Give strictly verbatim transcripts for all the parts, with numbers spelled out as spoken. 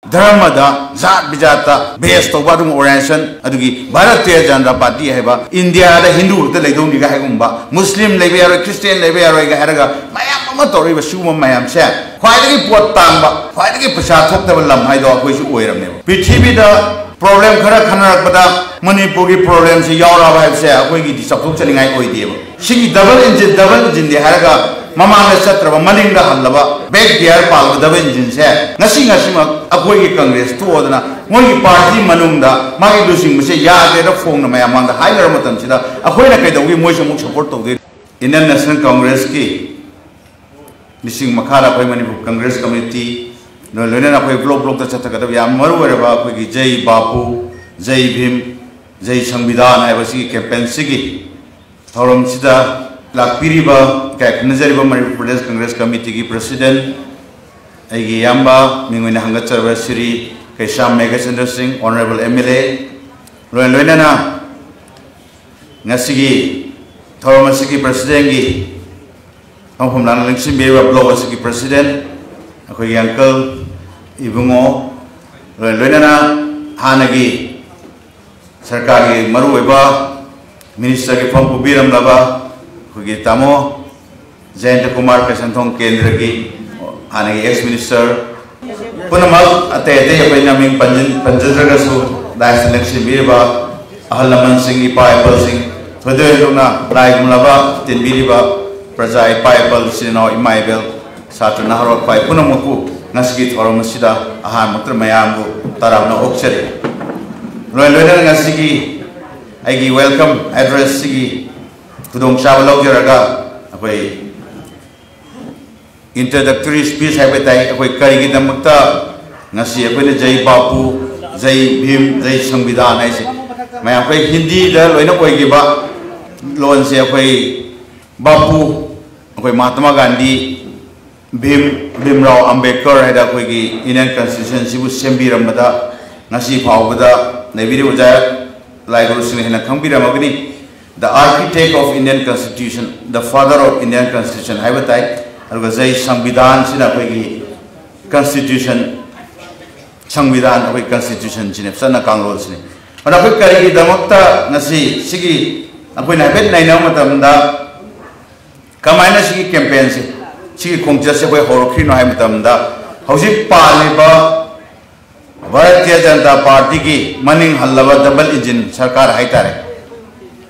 ꯙꯔꯃꯗ, ꯖꯥꯠ ꯕꯤꯖꯥꯠꯇ ꯕꯦꯁ ꯇꯧꯕ ꯑꯗꯨꯒꯨꯝꯕ ꯑꯣꯔꯒꯅꯥꯏꯖꯦꯁꯟ, ꯑꯗꯨꯒꯤ ꯚꯥꯔꯇꯤꯌ ꯖꯅꯇꯥ ꯄꯥꯔꯇꯤ ꯍꯥꯏꯕ, ꯏꯟꯗꯤꯌꯥꯗ ꯍꯤꯟꯗꯨ ꯈꯛꯇ ꯂꯩꯗꯧꯅꯤꯒ ꯍꯥꯏꯒꯨꯝꯕ, ꯃꯨꯁꯂꯤꯝ ꯂꯩꯕ ꯌꯥꯔꯣꯏ, ꯈ꯭ꯔꯤꯁꯇꯤꯌꯥꯟ ꯂꯩꯕ ꯌꯥꯔꯣꯏꯒ ꯍꯥꯏꯔꯒ ꯃꯌꯥꯝ ꯑꯃ ꯇꯧꯔꯛꯏꯕ ꯁꯤꯒꯨꯝꯕ ꯃꯌꯥꯝꯁꯦ, ꯈ꯭ꯋꯥꯏꯗꯒꯤ ꯄꯣꯠ ꯇꯥꯡꯕ, ꯈ꯭ꯋꯥꯏꯗꯒꯤ ꯄꯩꯁꯥ ꯊꯣꯛꯇꯕ ꯂꯝ ꯍꯥꯏꯗꯣ ꯑꯩꯈꯣꯏꯁꯨ ꯑꯣꯏꯔꯕꯅꯦꯕ꯫ ꯄ꯭ꯔꯤꯊꯤꯕꯤꯗ ꯄ꯭ꯔꯣꯕ꯭ꯂꯦꯝ ꯈꯔ ꯈꯟꯅꯔꯛꯄꯗ ꯃꯅꯤꯄꯨꯔꯒꯤ ꯄ꯭ꯔꯣꯕ꯭ꯂꯦꯝꯁꯤ ꯌꯥꯎꯔꯛꯑꯕ ꯍꯥꯏꯕꯁꯦ ꯑꯩꯈꯣꯏꯒꯤꯗꯤ ꯆꯥꯎꯊꯣꯛꯆꯅꯤꯡꯉꯥꯏ ꯑꯣꯏꯗꯦꯕ꯫ ꯁꯤꯒꯤ ꯗꯕꯜ ꯏꯟꯖꯤꯟ, ꯗꯕꯜ ꯏꯟꯖꯤꯟꯗꯤ ꯍꯥꯏꯔꯒ ꯃꯃꯥꯡꯗ ꯆꯠꯇ꯭ꯔꯕ, ꯃꯅꯤꯡꯗ ꯍꯜꯂꯕ, ꯕꯦꯛ ꯒꯤꯌꯥꯔ ꯄꯥꯜꯂꯕ ꯗꯕꯜ ꯏꯟꯖꯤꯟꯁꯦ ꯉꯁꯤ ꯉꯁꯤꯃꯛ ꯑꯩꯈꯣꯏꯒꯤ ꯀꯪꯒ꯭ꯔꯦꯁ ꯇꯣꯛꯑꯗꯅ ꯃꯣꯏꯒꯤ ꯄꯥꯔꯇꯤ ꯃꯅꯨꯡꯗ ꯃꯥꯒꯤ ꯂꯨꯆꯤꯡꯕꯁꯦ ꯌꯥꯗ꯭ꯔꯦꯅ ꯐꯣꯡꯅ ꯃꯌꯥꯝ ꯃꯥꯡꯗ ꯍꯥꯏꯅꯔꯕ ꯃꯇꯝꯁꯤꯗ ꯑꯩꯈꯣꯏꯅ ꯀꯩꯗꯧꯒꯦ ꯃꯣꯏꯁꯦ ꯑꯃꯨꯛ ꯁꯄꯣꯔꯠ ꯇꯧꯗꯣꯏꯅꯣ? ꯏꯟꯗꯤꯌꯟ ꯅꯦꯁꯅꯦꯜ ꯀꯪꯒ꯭ꯔꯦꯁꯀꯤ ꯂꯨꯆꯤꯡ ꯃꯈꯥꯗ ꯑꯩꯈꯣꯏ ꯃꯅꯤꯄꯨꯔ ꯀꯪꯒ꯭ꯔꯦꯁ ꯀꯃꯤꯇꯤ, ꯂꯣꯏ-, ꯂꯣꯏꯅꯅ ꯑꯩꯈꯣꯏ ꯕ꯭ꯂꯣꯛ ꯕ꯭ꯂꯣꯛꯇ ꯆꯠꯊꯒꯗꯕ ꯌꯥꯝ ꯃꯔꯨ ꯑꯣꯏꯔꯕ ꯑꯩꯈꯣꯏꯒꯤ ꯖꯩ ꯕꯥꯄꯨ, ꯖꯩ ꯚꯤꯝ, ꯖꯩ ꯁꯪꯕꯤꯙꯥꯟ ꯍꯥꯏꯕꯁꯤꯒꯤ ꯀꯦꯝꯄꯦꯟꯁꯤꯒꯤ ꯊꯧꯔꯝꯁꯤꯗ ꯂꯥꯛꯄꯤꯔꯤꯕ, ꯏꯀꯥꯏ ꯈꯨꯝꯅꯖꯔꯤꯕ ꯃꯅꯤꯄꯨꯔ ꯄ꯭ꯔꯗꯦꯁ ꯀꯪꯒ꯭ꯔꯦꯁ ꯀꯃꯤꯇꯤꯒꯤ ꯄ꯭ꯔꯁꯤꯗꯦꯟ, ꯑꯩꯒꯤ ꯏꯌꯥꯝꯕ ꯃꯤꯡ ꯑꯣꯏꯅ ꯍꯪꯒꯠꯆꯔꯕ ꯁ꯭ꯔꯤ ꯀꯩꯁꯥꯝ ꯃꯦꯘꯆꯟꯗ꯭ꯔ ꯁꯤꯡ, ꯑꯣꯅꯔꯦꯕꯜ ꯑꯦꯝ ꯑꯦꯜ ꯑꯦ, ꯂꯣꯏ-, ꯂꯣꯏꯅꯅ ꯉꯁꯤꯒꯤ ꯊꯧꯔꯝ ꯑꯁꯤꯒꯤ ꯄ꯭ꯔꯁꯤꯗꯦꯟꯒꯤ ꯃꯐꯝ ꯂꯥꯡꯅ ꯂꯦꯡꯁꯤꯟꯕꯤꯔꯤꯕ ꯕ꯭ꯂꯣꯛ ꯑꯁꯤꯒꯤ ꯄ꯭ꯔꯁꯤꯗꯦꯟ, ꯑꯩꯈꯣꯏꯒꯤ ꯑꯪꯀꯜ, ꯏꯕꯨꯡꯉꯣ, ꯂꯣꯏ-, ꯂꯣꯏꯅꯅ ꯍꯥꯟꯅꯒꯤ ꯁꯔꯀꯥꯔꯒꯤ ꯃꯔꯨꯑꯣꯏꯕ ꯃꯤꯅꯤꯁꯇꯔꯒꯤ ꯐꯝ ꯄꯨꯕꯤꯔꯝꯂꯕ ꯑꯩꯈꯣꯏꯒꯤ ꯇꯥꯃꯣ ꯖꯌꯟꯇ ꯀꯨꯃꯥꯔ ꯀꯩꯁꯝꯊꯣꯡ ꯀꯦꯟꯗ꯭ꯔꯒꯤ ꯍꯥꯟꯅꯒꯤ ꯑꯦꯛꯁ ꯃꯤꯅꯤꯁꯇꯔ ꯄꯨꯝꯅꯃꯛ, ꯑꯇꯩ ꯑꯇꯩ ꯑꯩꯈꯣꯏꯅ ꯃꯤꯡ ꯄꯟꯖꯤꯟ-, ꯄꯟꯖꯗ꯭ꯔꯒꯁꯨ, ꯗꯥꯏꯁꯇ ꯂꯦꯡꯁꯤꯟꯕꯤꯔꯤꯕ ꯑꯍꯜ ꯂꯃꯟꯁꯤꯡ, ꯏꯄꯥ ꯏꯄꯜꯁꯤꯡ, ꯊꯣꯏꯗꯣꯛ ꯍꯦꯟꯗꯣꯛꯅ ꯂꯥꯏ ꯈꯨꯔꯨꯝꯂꯕ ꯇꯤꯟꯕꯤꯔꯤꯕ ꯄ꯭ꯔꯖꯥ ꯏꯄꯥ ꯏꯄꯜ, ꯏꯆꯤꯟ ꯏꯅꯥꯎ, ꯏꯃꯥ ꯏꯕꯦꯜ, ꯁꯥꯇ꯭ꯔ ꯅꯍꯥꯔꯣꯜ ꯈ꯭ꯋꯥꯏ ꯄꯨꯝꯅꯃꯛꯄꯨ ꯉꯁꯤꯒꯤ ꯊꯧꯔꯝ ꯑꯁꯤꯗ ꯑꯍꯥꯟꯕꯃꯛꯇꯗ ꯃꯌꯥꯝꯕꯨ ꯇꯔꯥꯝꯅ ꯑꯣꯛꯆꯔꯤ꯫ ꯂꯣꯏ-, ꯂꯣꯏꯅꯅ ꯉꯁꯤꯒꯤ ꯑꯩꯒꯤ ꯋꯦꯜꯀꯝ ꯑꯦꯗ꯭ꯔꯦꯁꯁꯤꯒꯤ ꯈꯨꯗꯣꯡꯆꯥꯕ ꯂꯧꯖꯔꯒ ꯑꯩꯈꯣꯏ ꯏꯟꯇ꯭ꯔꯣꯗꯛꯇꯣꯔꯤ ꯁ꯭ꯄꯤꯆ ꯍꯥꯏꯕ ꯇꯥꯏ꯫ ꯑꯩꯈꯣꯏ ꯀꯔꯤꯒꯤꯗꯃꯛꯇ ꯉꯁꯤ ꯑꯩꯈꯣꯏꯅ ꯖꯩ ꯕꯥꯄꯨ, ꯖꯩ ꯚꯤꯝ, ꯖꯩ ꯁꯪꯕꯤꯙꯥꯟ ꯍꯥꯏꯁꯦ? ꯃꯌꯥꯝ ꯑꯩꯈꯣꯏ ꯍꯤꯟꯗꯤꯗ ꯂꯣꯏꯅ ꯑꯣꯏꯈꯤꯕ ꯂꯣꯟꯁꯦ ꯑꯩꯈꯣꯏ ꯕꯥꯄꯨ, ꯑꯩꯈꯣꯏ ꯃꯍꯥꯇꯃꯥ ꯒꯥꯟꯙꯤ, ꯚꯤꯝ, ꯚꯤꯝꯔꯥꯎ ꯑꯝꯕꯦꯗꯀꯔ ꯍꯥꯏꯗ ꯑꯩꯈꯣꯏꯒꯤ ꯏꯟꯗꯤꯌꯟ ꯀꯟꯁꯇꯤꯇ꯭ꯌꯨꯁꯟꯁꯤꯕꯨ ꯁꯦꯝꯕꯤꯔꯝꯕꯗ ꯉꯁꯤ ꯐꯥꯎꯕꯗ ꯂꯩꯕꯤꯔꯤꯕ ꯑꯣꯖꯥ ꯂꯥꯏꯒꯨꯔꯨꯁꯤꯡꯅ ꯍꯦꯟꯅ ꯈꯪꯕꯤꯔꯝꯃꯒꯅꯤ꯫ The architect of Indian Constitution, the father of Indian Constitution ꯍꯥꯏꯕ ꯇꯥꯏ꯫ ꯑꯗꯨꯒ ꯖꯩ ꯁꯪꯕꯤꯙꯥꯟꯁꯤꯅ ꯑꯩꯈꯣꯏꯒꯤ ꯀꯟꯁꯇꯤꯇ꯭ꯌꯨꯁꯟ ꯁꯪꯕꯤꯙꯥꯟ, ꯑꯩꯈꯣꯏ ꯀꯟꯁꯇꯤꯇ꯭ꯌꯨꯁꯟꯁꯤꯅꯦ, ꯆꯠꯅ ꯀꯥꯡꯂꯣꯟꯁꯤꯅꯦ꯫ ꯑꯗꯣ ꯑꯩꯈꯣꯏ ꯀꯔꯤꯒꯤꯗꯃꯛꯇ ꯉꯁꯤ ꯁꯤꯒꯤ ꯑꯩꯈꯣꯏꯅ ꯍꯥꯏꯐꯦꯠ ꯅꯩꯅꯕ ꯃꯇꯝꯗ, ꯀꯃꯥꯏꯅ ꯁꯤꯒꯤ ꯀꯦꯝꯄꯦꯟꯁꯦ, ꯁꯤꯒꯤ ꯈꯣꯡꯆꯠꯁꯦ ꯑꯩꯈꯣꯏ ꯍꯧꯔꯛꯈ꯭ꯔꯤꯅꯣ ꯍꯥꯏꯕ ꯃꯇꯝꯗ, ꯍꯧꯖꯤꯛ ꯄꯥꯜꯂꯤꯕ ꯚꯥꯔꯇꯤꯌ ꯖꯅꯇꯥ ꯄꯥꯔꯇꯤꯒꯤ ꯃꯅꯤꯡ ꯍꯜꯂꯕ ꯗꯕꯜ ꯏꯟꯖꯤꯟ ꯁꯔꯀꯥꯔ ꯍꯥꯏꯇꯥꯔꯦ,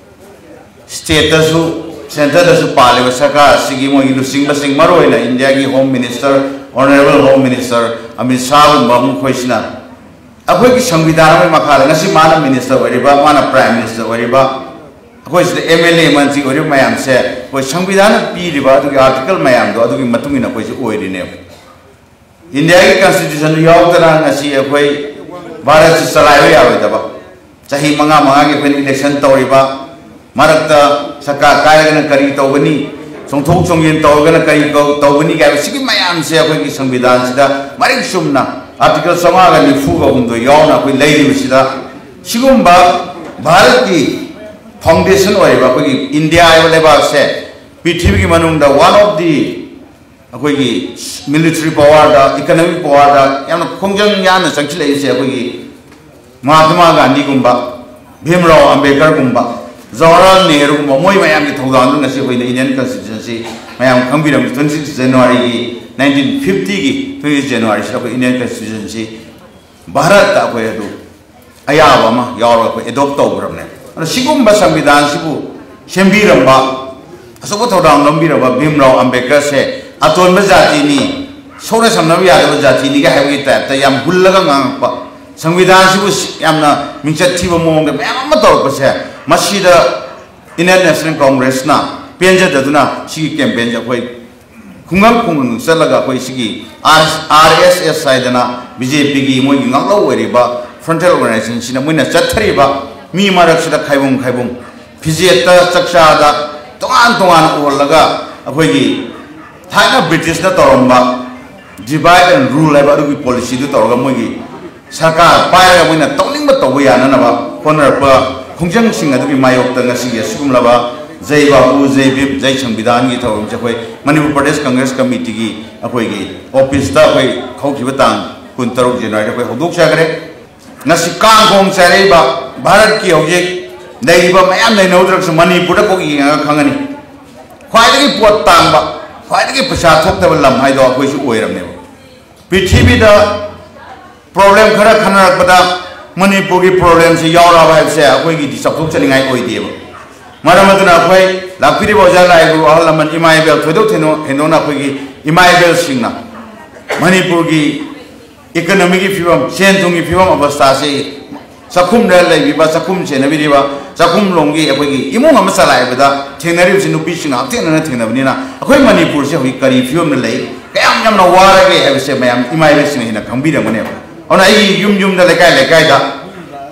ꯁ꯭ꯇꯦꯠꯇꯁꯨ ꯁꯦꯟꯇꯔꯗꯁꯨ ꯄꯥꯜꯂꯤꯕ ꯁꯔꯀꯥꯔ ꯑꯁꯤꯒꯤ ꯃꯣꯏꯒꯤ ꯂꯨꯆꯤꯡꯕꯁꯤꯡ, ꯃꯔꯨꯑꯣꯏꯅ ꯏꯟꯗꯤꯌꯥꯒꯤ home minister, honourable home minister Amit ꯁꯥꯍꯒꯨꯝꯕ ꯃꯈꯣꯏꯁꯤꯅ ꯑꯩꯈꯣꯏꯒꯤ ꯁꯪꯕꯤꯙꯥꯟ ꯑꯃꯒꯤ ꯃꯈꯥꯗ ꯉꯁꯤ ꯃꯥꯅ ꯃꯤꯅꯤꯁꯇꯔ ꯑꯣꯏꯔꯤꯕ, ꯃꯥꯅ ꯄ꯭ꯔꯥꯏꯝ ꯃꯤꯅꯤꯁꯇꯔ ꯑꯣꯏꯔꯤꯕ, ꯑꯩꯈꯣꯏ ꯁꯤꯗ ꯑꯦꯝ ꯑꯦꯜ ꯑꯦ ꯃꯟꯇ꯭ꯔꯤ ꯑꯣꯏꯔꯤꯕ ꯃꯌꯥꯝꯁꯦ ꯑꯩꯈꯣꯏ ꯁꯪꯕꯤꯙꯥꯟꯅ ꯄꯤꯔꯤꯕ ꯑꯗꯨꯒꯤ ꯑꯥꯔꯇꯤꯀꯜ ꯃꯌꯥꯝꯗꯣ ꯑꯗꯨꯒꯤ ꯃꯇꯨꯡ ꯏꯟꯅ ꯑꯩꯈꯣꯏꯁꯦ ꯑꯣꯏꯔꯤꯅꯦꯕ꯫ ꯏꯟꯗꯤꯌꯥꯒꯤ ꯀꯟꯁꯇꯤꯇ꯭ꯌꯨꯁꯟ ꯌꯥꯎꯗꯅ ꯉꯁꯤ ꯑꯩꯈꯣꯏ ꯚꯥꯔꯠꯁꯤ ꯆꯂꯥꯏꯕ ꯌꯥꯔꯣꯏꯗꯕ, ꯆꯍꯤ ꯃꯉꯥ ꯃꯉꯥꯒꯤ ꯑꯩꯈꯣꯏꯅ ꯏꯂꯦꯛꯁꯟ ꯇꯧꯔꯤꯕ, ꯃꯔꯛꯇ ꯁꯔꯀꯥꯔ ꯀꯥꯏꯔꯒꯅ ꯀꯔꯤ ꯇꯧꯒꯅꯤ, ꯆꯣꯡꯊꯣꯛ ꯆꯣꯡꯁꯤꯟ ꯇꯧꯔꯒꯅ ꯀꯔꯤ ꯇꯧ-, ꯇꯧꯒꯅꯤ ꯀꯥꯏꯕ ꯁꯤꯒꯤ ꯃꯌꯥꯝꯁꯦ ꯑꯩꯈꯣꯏꯒꯤ ꯁꯪꯕꯤꯙꯥꯟꯁꯤꯗ ꯃꯔꯤꯛ ꯆꯨꯝꯅ ꯑꯥꯔꯇꯤꯀꯜ ꯆꯥꯝꯃꯉꯥꯒ ꯅꯤꯐꯨꯒ ꯍꯨꯝꯗꯣꯏ ꯌꯥꯎꯅ ꯑꯩꯈꯣꯏ ꯂꯩꯔꯤꯕꯁꯤꯗ, ꯁꯤꯒꯨꯝꯕ ꯚꯥꯔꯠꯀꯤ ꯐꯥꯎꯟꯗꯦꯁꯟ ꯑꯣꯏꯔꯤꯕ ꯑꯩꯈꯣꯏꯒꯤ ꯏꯟꯗꯤꯌꯥ ꯍꯥꯏꯕ ꯂꯩꯕꯥꯛꯁꯦ ꯄ꯭ꯔꯤꯊꯤꯕꯤꯒꯤ ꯃꯅꯨꯡꯗ one of the ꯑꯩꯈꯣꯏꯒꯤ ꯃꯤꯂꯤꯇꯔꯤ ꯄꯋꯥꯔꯗ, ꯏꯀꯅꯣꯃꯤꯛ ꯄꯋꯥꯔꯗ ꯌꯥꯝꯅ ꯈꯣꯡꯖꯪ ꯌꯥꯝꯅ ꯆꯪꯁꯤꯜꯂꯛꯏꯁꯦ ꯑꯩꯈꯣꯏꯒꯤ ꯃꯍꯥꯇꯃꯥ ꯒꯥꯟꯙꯤꯒꯨꯝꯕ, ꯚꯤꯝꯔꯥꯎ ꯑꯝꯕꯦꯗꯀꯔꯒꯨꯝꯕ, ꯖꯋꯥꯍꯔꯂꯥꯜ ꯅꯦꯍꯔꯨꯒꯨꯝꯕ, ꯃꯣꯏ ꯃꯌꯥꯝꯒꯤ ꯊꯧꯗꯥꯡꯗꯨ ꯉꯁꯤ ꯑꯩꯈꯣꯏꯅ ꯏꯟꯗꯤꯌꯟ ꯀꯟꯁꯇꯤꯇ꯭ꯌꯨꯁꯟꯁꯤ ꯃꯌꯥꯝ ꯈꯪꯕꯤꯔꯝꯃꯤ꯫ Twenty six January ꯒꯤ, nineteen fifty ꯒꯤ twenty six January ꯁꯤꯗ ꯑꯩꯈꯣꯏ ꯏꯟꯗꯤꯌꯟ ꯀꯟꯁꯇꯤꯇ꯭ꯌꯨꯁꯟꯁꯤ ꯚꯥꯔꯠꯇ ꯑꯩꯈꯣꯏ ꯑꯗꯨ ꯑꯌꯥꯕ ꯑꯃ ꯌꯥꯎꯔꯒ ꯑꯩꯈꯣꯏ ꯑꯦꯗꯣꯞ ꯇꯧꯈ꯭ꯔꯕꯅꯦ꯫ ꯑꯗꯣ ꯁꯤꯒꯨꯝꯕ ꯁꯪꯕꯤꯙꯥꯟꯁꯤꯕꯨ ꯁꯦꯝꯕꯤꯔꯝꯕ, ꯑꯆꯧꯕ ꯊꯧꯗꯥꯡ ꯂꯧꯕꯤꯔꯕ ꯚꯤꯝꯔꯥꯎ ꯑꯝꯕꯦꯗꯀꯔꯁꯦ ꯑꯇꯣꯟꯕ ꯖꯥꯇꯤꯅꯤ, ꯁꯣꯛꯅ ꯁꯝꯅꯕ ꯌꯥꯗꯕ ꯖꯥꯇꯤꯅꯤꯒ ꯍꯥꯏꯕꯒꯤ ꯇꯥꯏꯞꯇ ꯌꯥꯝ ꯍꯨꯜꯂꯒ ꯉꯥꯡꯉꯛꯄ, ꯁꯪꯕꯤꯙꯥꯟꯁꯤꯕꯨ ꯁꯤ-, ꯌꯥꯝꯅ ꯃꯤꯡꯆꯠ ꯊꯤꯕ ꯃꯑꯣꯡꯗ ꯃꯌꯥꯝ ꯑꯃ ꯇꯧꯔꯛꯄꯁꯦ, ꯃꯁꯤꯗ ꯏꯟꯗꯤꯌꯟ ꯅꯦꯁꯅꯦꯜ ꯀꯣꯡꯒ꯭ꯔꯦꯁꯅ ꯄꯦꯟꯖꯗꯗꯨꯅ ꯁꯤꯒꯤ ꯀꯦꯝꯄꯦꯟꯁꯦ ꯑꯩꯈꯣꯏ ꯈꯨꯡꯒꯪ ꯈꯨꯡꯒꯪ ꯆꯠꯂꯒ ꯑꯩꯈꯣꯏ ꯁꯤꯒꯤ ꯑꯥꯔ ꯑꯦꯁ ꯑꯦꯁ ꯍꯥꯏꯗꯅ ꯕꯤ ꯖꯦ ꯄꯤꯒꯤ ꯃꯣꯏꯒꯤ ꯉꯥꯛꯂꯧ ꯑꯣꯏꯔꯤꯕ ꯐ꯭ꯔꯟꯇꯦꯜ ꯑꯣꯔꯒꯅꯥꯏꯖꯦꯁꯟꯁꯤꯅ ꯃꯣꯏꯅ ꯆꯠꯊꯔꯤꯕ ꯃꯤ ꯃꯔꯛꯁꯤꯗ ꯈꯥꯏꯕꯨꯡ ꯈꯥꯏꯕꯨꯡ, ꯐꯤꯖꯦꯠꯇ ꯆꯥꯛꯆꯥꯗ ꯇꯣꯉꯥꯟ ꯇꯣꯉꯥꯟꯅ ꯎꯍꯜꯂꯒ ꯑꯩꯈꯣꯏꯒꯤ ꯊꯥꯏꯅ ꯕ꯭ꯔꯤꯇꯤꯁꯅ ꯇꯧꯔꯝꯕ divide and rule ꯍꯥꯏꯕ ꯑꯗꯨꯒꯤ ꯄꯣꯂꯤꯁꯤꯗꯨ ꯇꯧꯔꯒ ꯃꯣꯏꯒꯤ ꯁꯔꯀꯥꯔ ꯄꯥꯏꯔꯒ ꯃꯣꯏꯅ ꯇꯧꯅꯤꯡꯕ ꯇꯧꯕ ꯌꯥꯅꯅꯕ ꯍꯣꯠꯅꯔꯛꯄ ꯈꯣꯡꯖꯪꯁꯤꯡ ꯑꯗꯨꯒꯤ ꯃꯥꯌꯣꯛꯇ ꯉꯁꯤꯒꯤ ꯑꯁꯤꯒꯨꯝꯂꯕ ꯖꯩ ꯕꯥꯄꯨ, ꯖꯩ ꯚꯤꯝ, ꯖꯩ ꯁꯪꯕꯤꯙꯥꯟꯒꯤ ꯊꯧꯔꯝꯁꯦ ꯑꯩꯈꯣꯏ ꯃꯅꯤꯄꯨꯔ ꯄ꯭ꯔꯗꯦꯁ ꯀꯪꯒ꯭ꯔꯦꯁ ꯀꯃꯤꯇꯤꯒꯤ ꯑꯩꯈꯣꯏꯒꯤ ꯑꯣꯐꯤꯁꯇ ꯑꯩꯈꯣꯏ ꯍꯧꯈꯤꯕ ꯇꯥꯡ ꯀꯨꯟꯇꯔꯨꯛ ꯖꯅꯋꯥꯔꯤꯗ ꯑꯩꯈꯣꯏ ꯍꯧꯗꯣꯛꯆꯈ꯭ꯔꯦ꯫ ꯉꯁꯤ ꯀꯥꯡꯈꯣꯡ ꯆꯥꯏꯔꯛꯏꯕ ꯚꯥꯔꯠꯀꯤ ꯍꯧꯖꯤꯛ ꯂꯩꯔꯤꯕ ꯃꯌꯥꯝ ꯂꯩꯅꯍꯧꯗ꯭ꯔꯒꯁꯨ ꯃꯅꯤꯄꯨꯔꯗ ꯀꯣꯛ ꯌꯦꯡꯉꯒ ꯈꯪꯒꯅꯤ꯫ ꯈ꯭ꯋꯥꯏꯗꯒꯤ ꯄꯣꯠ ꯇꯥꯡꯕ, ꯈ꯭ꯋꯥꯏꯗꯒꯤ ꯄꯩꯁꯥ ꯊꯣꯛꯇꯕ ꯂꯝ ꯍꯥꯏꯗꯣ ꯑꯩꯈꯣꯏꯁꯨ ꯑꯣꯏꯔꯕꯅꯦꯕ꯫ ꯄ꯭ꯔꯤꯊꯤꯕꯤꯗ ꯄ꯭ꯔꯣꯕ꯭ꯂꯦꯝ ꯈꯔ ꯈꯟꯅꯔꯛꯄꯗ ꯃꯅꯤꯄꯨꯔꯒꯤ ꯄ꯭ꯔꯣꯕ꯭ꯂꯦꯝꯁꯤ ꯌꯥꯎꯔꯛꯑꯕ ꯍꯥꯏꯕꯁꯦ ꯑꯩꯈꯣꯏꯒꯤꯗꯤ ꯆꯥꯎꯊꯣꯛꯆꯅꯤꯡꯉꯥꯏ ꯑꯣꯏꯗꯦꯕ꯫ ꯃꯔꯝ ꯑꯗꯨꯅ ꯑꯩꯈꯣꯏ ꯂꯥꯛꯄꯤꯔꯤꯕ ꯑꯣꯖꯥ ꯂꯥꯏꯒꯨꯔꯨ, ꯑꯍꯜ ꯂꯃꯟ, ꯏꯃꯥ ꯏꯕꯦꯜ, ꯊꯣꯏꯗꯣꯛ ꯊꯦꯟꯗꯣꯛ-, ꯍꯦꯟꯗꯣꯛꯅ ꯑꯩꯈꯣꯏꯒꯤ ꯏꯃꯥ ꯏꯕꯦꯜꯁꯤꯡꯅ ꯃꯅꯤꯄꯨꯔꯒꯤ ꯏꯀꯣꯅꯣꯃꯤꯒꯤ ꯐꯤꯕꯝ, ꯁꯦꯟ ꯊꯨꯝꯒꯤ ꯐꯤꯕꯝ, ꯑꯕꯁꯊꯥꯁꯤ ꯆꯥꯛꯈꯨꯝꯗ ꯂꯩꯕꯤꯕ, ꯆꯥꯛꯈꯨꯝ ꯁꯦꯟꯅꯕꯤꯔꯤꯕ, ꯆꯥꯛꯈꯨꯝꯂꯣꯝꯒꯤ ꯑꯩꯈꯣꯏꯒꯤ ꯏꯃꯨꯡ ꯑꯃ ꯆꯂꯥꯏꯕꯗ ꯊꯦꯡꯅꯔꯤꯕꯁꯤ ꯅꯨꯄꯤꯁꯤꯡ ꯍꯛꯊꯦꯡꯅꯅ ꯊꯦꯡꯅꯕꯅꯤꯅ ꯑꯩꯈꯣꯏ ꯃꯅꯤꯄꯨꯔꯁꯦ ꯍꯧꯖꯤꯛ ꯀꯔꯤ ꯐꯤꯕꯝꯗ ꯂꯩ, ꯀꯌꯥꯝ ꯌꯥꯝꯅ ꯋꯥꯔꯒꯦ ꯍꯥꯏꯕꯁꯦ ꯃꯌꯥꯝ ꯏꯃꯥ ꯏꯕꯦꯜꯁꯤꯡꯅ ꯍꯦꯟꯅ ꯈꯪꯕꯤꯔꯝꯒꯅꯦꯕ꯫ ꯑꯗꯨꯅ ꯑꯩꯒꯤ ꯌꯨꯝ ꯌꯨꯝꯗ, ꯂꯩꯀꯥꯏ ꯂꯩꯀꯥꯏꯗ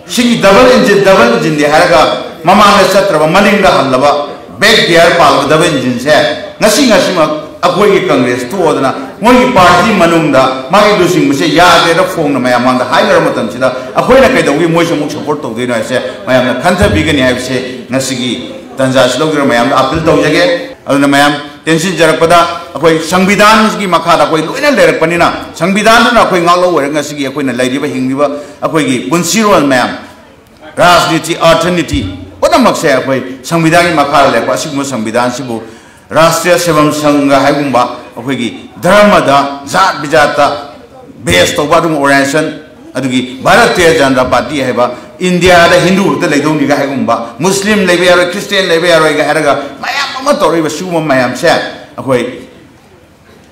ꯁꯤꯒꯤ ꯗꯕꯜ ꯏꯟꯖꯤꯟ, ꯗꯕꯜ ꯏꯟꯖꯤꯟꯗꯤ ꯍꯥꯏꯔꯒ ꯃꯃꯥꯡꯗ ꯆꯠꯇ꯭ꯔꯕ, ꯃꯅꯤꯡꯗ ꯍꯜꯂꯕ, ꯕꯦꯛ ꯒꯤꯌꯥꯔ ꯄꯥꯜꯂꯕ ꯗꯕꯜ ꯏꯟꯖꯤꯟꯁꯦ ꯉꯁꯤ ꯉꯁꯤꯃꯛ ꯑꯩꯈꯣꯏꯒꯤ ꯀꯪꯒ꯭ꯔꯦꯁ ꯇꯣꯛꯑꯗꯅ ꯃꯣꯏꯒꯤ ꯄꯥꯔꯇꯤ ꯃꯅꯨꯡꯗ ꯃꯥꯒꯤ ꯂꯨꯆꯤꯡꯕꯁꯦ ꯌꯥꯗ꯭ꯔꯦꯅ ꯐꯣꯡꯅ ꯃꯌꯥꯝ ꯃꯥꯡꯗ ꯍꯥꯏꯅꯔꯕ ꯃꯇꯝꯁꯤꯗ ꯑꯩꯈꯣꯏꯅ ꯀꯩꯗꯧꯕꯒꯤ ꯃꯣꯏꯁꯦ ꯑꯃꯨꯛ ꯁꯞꯄꯣꯔꯠ ꯇꯧꯗꯣꯏꯅꯣ ꯍꯥꯏꯕꯁꯦ ꯃꯌꯥꯝꯅ ꯈꯟꯊꯕꯤꯒꯅꯤ ꯍꯥꯏꯕꯁꯦ ꯉꯁꯤꯒꯤ ꯇꯥꯟꯖꯥꯁꯤ ꯂꯧꯖꯔꯒ ꯃꯌꯥꯝꯗ ꯑꯄꯤꯜ ꯇꯧꯖꯒꯦ꯫ ꯑꯗꯨꯅ ꯃꯌꯥꯝ ꯇꯦꯟꯁꯤꯟꯖꯔꯛꯄꯗ ꯑꯩꯈꯣꯏ ꯁꯪꯕꯤꯙꯥꯟꯒꯤ ꯃꯈꯥꯗ ꯑꯩꯈꯣꯏ ꯂꯣꯏꯅ ꯂꯩꯔꯛꯄꯅꯤꯅ ꯁꯪꯕꯤꯙꯥꯟꯗꯨꯅ ꯑꯩꯈꯣꯏ ꯉꯥꯛꯂꯧ ꯑꯣꯏꯔꯒ ꯉꯁꯤꯒꯤ ꯑꯩꯈꯣꯏꯅ ꯂꯩꯔꯤꯕ ꯍꯤꯡꯂꯤꯕ ꯑꯩꯈꯣꯏꯒꯤ ꯄꯨꯟꯁꯤꯔꯣꯜ ꯃꯌꯥꯝ, ꯔꯥꯖꯅꯤꯇꯤ, ꯑꯔꯊꯅꯤꯇꯤ ꯄꯨꯝꯅꯃꯛꯁꯦ ꯑꯩꯈꯣꯏ ꯁꯪꯕꯤꯙꯥꯟꯒꯤ ꯃꯈꯥꯗ ꯂꯩꯔꯛꯄ ꯑꯁꯤꯒꯨꯝꯕ ꯁꯪꯕꯤꯙꯥꯟꯁꯤꯕꯨ ꯔꯥꯁꯇ꯭ꯔꯤꯌ ꯁꯦꯕꯝ ꯁꯪꯘ ꯍꯥꯏꯒꯨꯝꯕ ꯑꯩꯈꯣꯏꯒꯤ ꯙꯔꯃꯗ, ꯖꯥꯠ ꯕꯤꯖꯥꯠꯇ ꯕꯦꯁ ꯇꯧꯕ ꯑꯗꯨꯒꯨꯝꯕ ꯑꯣꯔꯒꯅꯥꯏꯖꯦꯁꯟ, ꯑꯗꯨꯒꯤ ꯚꯥꯔꯇꯤꯌ ꯖꯅꯇꯥ ꯄꯥꯔꯇꯤ ꯍꯥꯏꯕ ꯏꯟꯗꯤꯌꯥꯗ ꯍꯤꯟꯗꯨ ꯈꯛꯇ ꯂꯩꯗꯧꯅꯤꯒ ꯍꯥꯏꯒꯨꯝꯕ, ꯃꯨꯁꯂꯤꯝ ꯂꯩꯕ ꯌꯥꯔꯣꯏ, ꯈ꯭ꯔꯤꯁꯇꯤꯌꯥꯟ ꯂꯩꯕ ꯌꯥꯔꯣꯏꯒ ꯍꯥꯏꯔꯒ ꯃꯌꯥꯝ ꯑꯃ ꯇꯧꯔꯛꯏꯕ ꯁꯤꯒꯨꯝꯕ ꯃꯌꯥꯝꯁꯦ ꯑꯩꯈꯣꯏ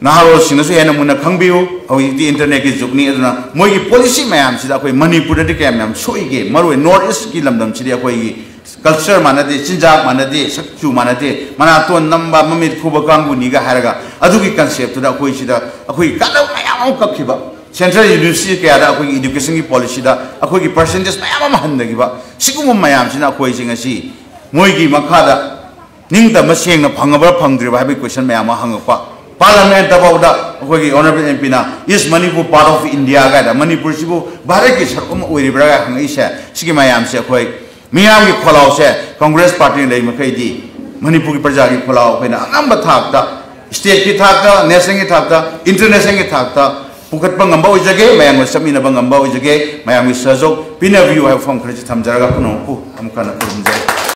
ꯅꯍꯥꯔꯣꯜꯁꯤꯡꯅꯁꯨ ꯍꯦꯟꯅ ꯃꯨꯟꯅ ꯈꯪꯕꯤꯌꯨ꯫ ꯍꯧꯖꯤꯛꯇꯤ ꯏꯟꯇꯔꯅꯦꯠꯀꯤ ꯖꯨꯒꯅꯤ, ꯑꯗꯨꯅ ꯃꯣꯏꯒꯤ ꯄꯣꯂꯤꯁꯤ ꯃꯌꯥꯝꯁꯤꯗ ꯑꯩꯈꯣꯏ ꯃꯅꯤꯄꯨꯔꯗꯗꯤ ꯀꯌꯥꯝ ꯌꯥꯝ ꯁꯣꯛꯏꯒꯦ, ꯃꯔꯨꯑꯣꯏ ꯅꯣꯔꯠ ꯏꯁꯀꯤ ꯂꯝꯗꯝꯁꯤꯗꯤ ꯑꯩꯈꯣꯏꯒꯤ ꯀꯜꯆꯔ ꯃꯥꯟꯅꯗꯦ, ꯆꯤꯟꯖꯥꯛ ꯃꯥꯟꯅꯗꯦ, ꯁꯛꯆꯨ ꯃꯥꯟꯅꯗꯦ, ꯃꯅꯥꯇꯣꯟ ꯅꯝꯕ, ꯃꯃꯤꯠ ꯈꯨꯕ ꯀꯥꯡꯕꯨꯅꯤꯒ ꯍꯥꯏꯔꯒ ꯑꯗꯨꯒꯤ ꯀꯟꯁꯦꯞꯇꯨꯗ ꯑꯩꯈꯣꯏ ꯁꯤꯗ ꯑꯩꯈꯣꯏꯒꯤ ꯀꯥꯟꯅꯕ ꯃꯌꯥꯝ ꯑꯃ ꯀꯛꯈꯤꯕ꯫ ꯁꯦꯟꯇ꯭ꯔꯦꯜ ꯌꯨꯅꯤꯚꯔꯁꯤꯇꯤ ꯀꯌꯥꯗ ꯑꯩꯈꯣꯏꯒꯤ ꯏꯗꯨꯀꯦꯁꯟꯒꯤ ꯄꯣꯂꯤꯁꯤꯗ ꯑꯩꯈꯣꯏꯒꯤ ꯄꯔꯁꯦꯟꯇꯦꯖ ꯃꯌꯥꯝ ꯑꯃ ꯍꯟꯊꯈꯤꯕ꯫ ꯁꯤꯒꯨꯝꯕ ꯃꯌꯥꯝꯁꯤꯅ ꯑꯩꯈꯣꯏꯁꯦ ꯉꯁꯤ ꯃꯣꯏꯒꯤ ꯃꯈꯥꯗ ꯅꯤꯡꯇꯝꯕ ꯁꯦꯡꯅ ꯐꯪꯉꯕ꯭ꯔꯥ ꯐꯪꯗ꯭ꯔꯤꯕ ꯍꯥꯏꯕꯒꯤ ꯀꯣꯏꯁꯟ ꯃꯌꯥꯝ ꯑꯃ ꯍꯪꯉꯛꯄ꯫ ꯄꯥꯔꯂꯤꯌꯥꯃꯦꯟꯇ ꯐꯥꯎꯗ ꯑꯩꯈꯣꯏꯒꯤ ꯑꯣꯅꯔꯦꯕꯜ ꯑꯦꯝ ꯄꯤꯅ "Is Manipur part of India?" ꯀꯥꯏꯗ, "ꯃꯅꯤꯄꯨꯔꯁꯤꯕꯨ ꯚꯥꯔꯠꯀꯤ ꯁꯔꯨꯛ ꯑꯃ ꯑꯣꯏꯔꯤꯕ꯭ꯔꯥ?" ꯀꯥꯏ ꯍꯪꯉꯛꯏꯁꯦ, ꯁꯤꯒꯤ ꯃꯌꯥꯝꯁꯦ ꯑꯩꯈꯣꯏ ꯃꯤꯌꯥꯝꯒꯤ ꯈꯣꯜꯂꯥꯎꯁꯦ ꯀꯪꯒ꯭ꯔꯦꯁ ꯄꯥꯔꯇꯤꯅ ꯂꯩ ꯃꯈꯩꯗꯤ ꯃꯅꯤꯄꯨꯔꯒꯤ ꯄ꯭ꯔꯖꯥꯒꯤ ꯈꯣꯜꯂꯥꯎ ꯑꯩꯈꯣꯏꯅ ꯑꯉꯝꯕ ꯊꯥꯛꯇ, ꯁ꯭ꯇꯦꯠꯀꯤ ꯊꯥꯛꯇ, ꯅꯦꯁꯅꯦꯜꯒꯤ ꯊꯥꯛꯇ, ꯏꯟꯇꯔꯅꯦꯁꯅꯦꯜꯒꯤ ꯊꯥꯛꯇ ꯄꯨꯈꯠꯄ ꯉꯝꯕ ꯑꯣꯏꯖꯒꯦ, ꯃꯌꯥꯝꯒ ꯆꯠꯃꯤꯟꯅꯕ ꯉꯝꯕ ꯑꯣꯏꯖꯒꯦ꯫ ꯃꯌꯥꯝꯒꯤ ꯁꯍꯖꯣꯛ ꯄꯤꯅꯕꯤꯌꯨ ꯍꯥꯏꯕ ꯋꯥꯐꯝ ꯈꯔꯁꯤ ꯊꯝꯖꯔꯒ ꯄꯨꯝꯅꯃꯛꯄꯨ ꯑꯃꯨꯛ ꯍꯟꯅ ꯈꯨꯔꯨꯝꯖꯔꯤ꯫